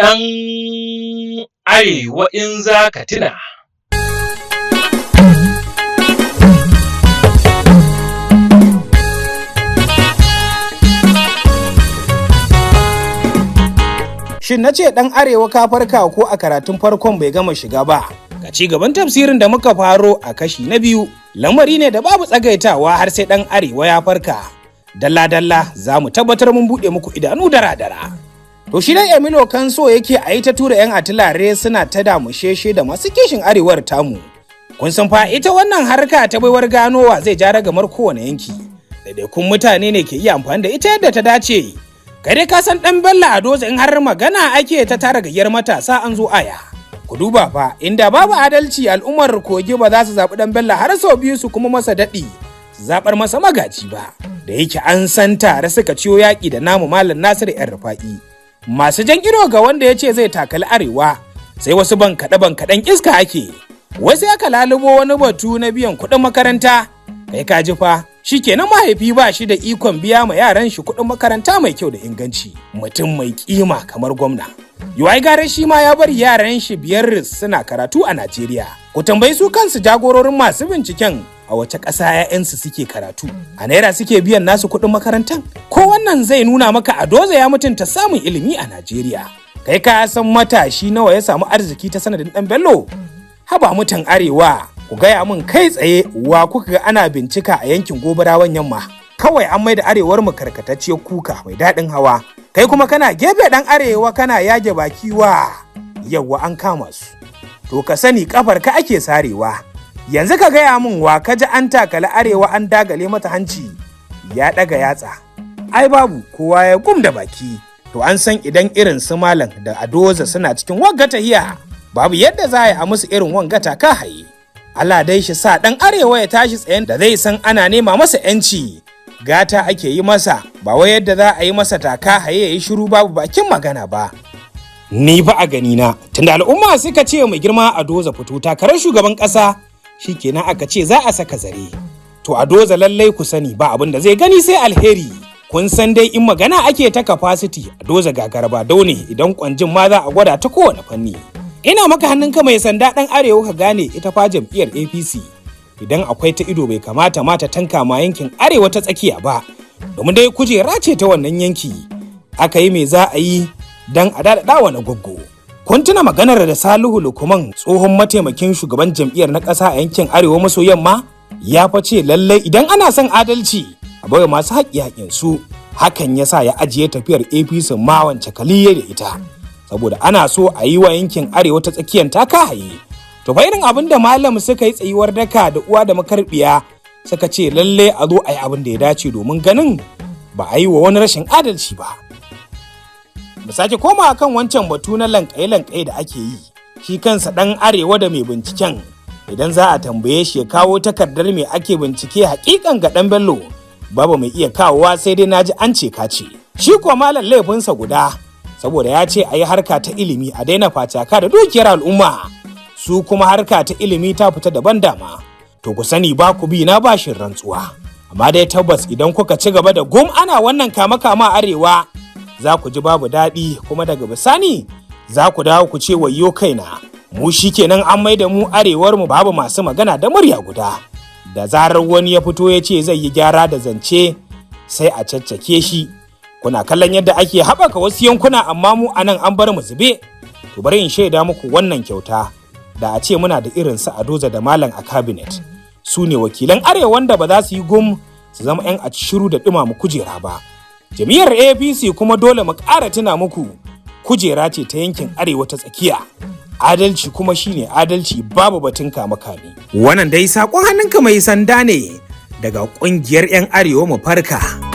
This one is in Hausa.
Ɗan arewa in za ka tuna. Shin na ce ɗan arewa ka farka ko a karatun farkon bai gama shiga ba? Ga ci gaban tafsirin da muka faro a kashi na biyu, lamari ne da babu tsagaitawa har sai ɗan arewa ya farka. Dalla-dalla za mu tabbatar mun buɗe muku idanu dara-dara. To shi dai Emilio Kanso yake a yi ta tura 'yan atilare suna ta damusheshe da masu kishin arewar tamu. Kun san fa ita wannan harka ta baiwar ganowa zai ja ragamar kowane yanki. Daidaikun mutane ne ke iya amfani da ita yadda ta dace. Kai dai ka san ɗan Bello a doza in har magana ake ta tara gayyar matasa an zo aya. Ku duba fa inda babu adalci al'ummar Kogi ba za su zaɓi ɗan Bello har sau biyu su kuma masa daɗi su zaɓar masa magaji ba. Da yake an san tare suka ciyo yaƙi da namu Malam Nasiru 'yan Rufa'i. Masu jan ido ga wanda ya ce zai takali arewa sai wasu bankaɗe bankaɗen iska ake. Wasu aka lalubo wani batu na biyan kuɗin makaranta. Kai ka ji fa shikenan mahaifi ba shi da ikon biya ma yaran shi kuɗin makaranta mai kyau da inganci mutum mai kima kamar gwamna yuwai gare shi ma ya bari yaran shi biyar suna karatu a Najeriya ku tambayi su kansu jagororin masu binciken a wace ƙasa 'ya'yansu suke karatu a naira suke biyan nasu kuɗin makarantan ko wannan zai nuna maka a doza ya mutunta samun ilimi a Najeriya kai ka san matashi nawa ya samu arziki ta sanadin ɗan Bello haba mutan arewa ku gaya min kai tsaye wa kuka ga ana bincika a yankin gobarawan yamma kawai an mai da arewar mu karkatacciyar kuka mai daɗin hawa kai kuma kana gefe ɗan arewa kana yage baki wa yawwa an kama su to ka sani kafar ka ake sarewa yanzu ka gaya min wa ka ji an takali arewa an dagale mata hanci ya ɗaga yatsa ai babu kowa ya gum da baki to an san idan irin su malam da adoza suna cikin wagga tahiya babu yadda za a yi a musu irin wanga taka haye Allah dai shi sa ɗan arewa ya tashi tsayen da zai san ana nema masa ‘yanci. Gata ake yi masa, ba wai yadda za a yi masa taka haye ya yi shiru babu bakin magana ba. Ni ba a ganina, tunda al'umma suka ce mai girma a doza fito takarar shugaban ƙasa, shikenan aka ce za a saka zare. To a doza lallai ku sani ba abin da zai gani sai alheri. Kun san dai in magana ake ta capacity a doza gagaraba daune idan kwanjin ma za a gwada ta kowane fanni. Ina maka hannunka mai sanda ɗan arewa ka gane ita fa jam'iyyar APC idan akwai ta ido bai kamata ma ta tanka ma yankin arewa ta tsakiya ba domin dai kujera ce ta wannan yanki aka yi me za a yi don a daɗaɗa wa na gwaggo. Kun tuna maganar da Salihu Lukuman tsohon mataimakin shugaban jam'iyyar na ƙasa a yankin arewa maso yamma ya fa ce lallai idan ana son adalci a baiwa masu haƙƙi haƙƙinsu hakan ya sa ya ajiye tafiyar APC ma wance kaliye da ita. Saboda ana so a yi wa yankin arewa ta tsakiyar taka haye to fa irin abin da malam suka yi tsayuwar daka da uwa da makarbiya suka ce lalle a zo a yi abin da ya dace domin ganin ba a yi wa wani rashin adalci ba mu sake koma kan wancan batu na lankaye-lankaye da ake yi shi kansa dan arewa da mai binciken idan za a tambaye shi ya kawo takardar mai ake bincike hakikan ga dan bello babu mai iya kawowa sai dai naji an ce ka ce shi kuwa malam laifinsa guda saboda ya ce a yi harka ta ilimi a daina facaka da dukiyar al'umma su kuma harka ta ilimi ta fita daban dama to ku sani ba ku bi na bashin rantsuwa amma dai tabbas idan kuka ci gaba da gum ana wannan kama kama arewa za ku ji babu daɗi kuma daga bisani za ku dawo ku ce wayyo kaina mu shikenan an mai da mu arewar mu babu masu magana da murya guda da zarar wani ya fito ya ce zai yi gyara da zance sai a caccake shi kuna kallon yadda ake haɓaka wasu yankuna amma mu a nan an bar mu zube to bari in shaida muku wannan kyauta da a ce muna da irin su Adoza da Malam a cabinet su ne wakilan arewa wanda ba za su yi gum su zama 'yan a shiru da ɗumama kujera ba jami'ar APC kuma dole mu ƙara tuna muku kujera ce ta yankin arewa ta tsakiya adalci kuma shine adalci babu batun kame kame wannan dai saƙon hannunka mai sanda ne daga ƙungiyar 'yan arewa mu farka.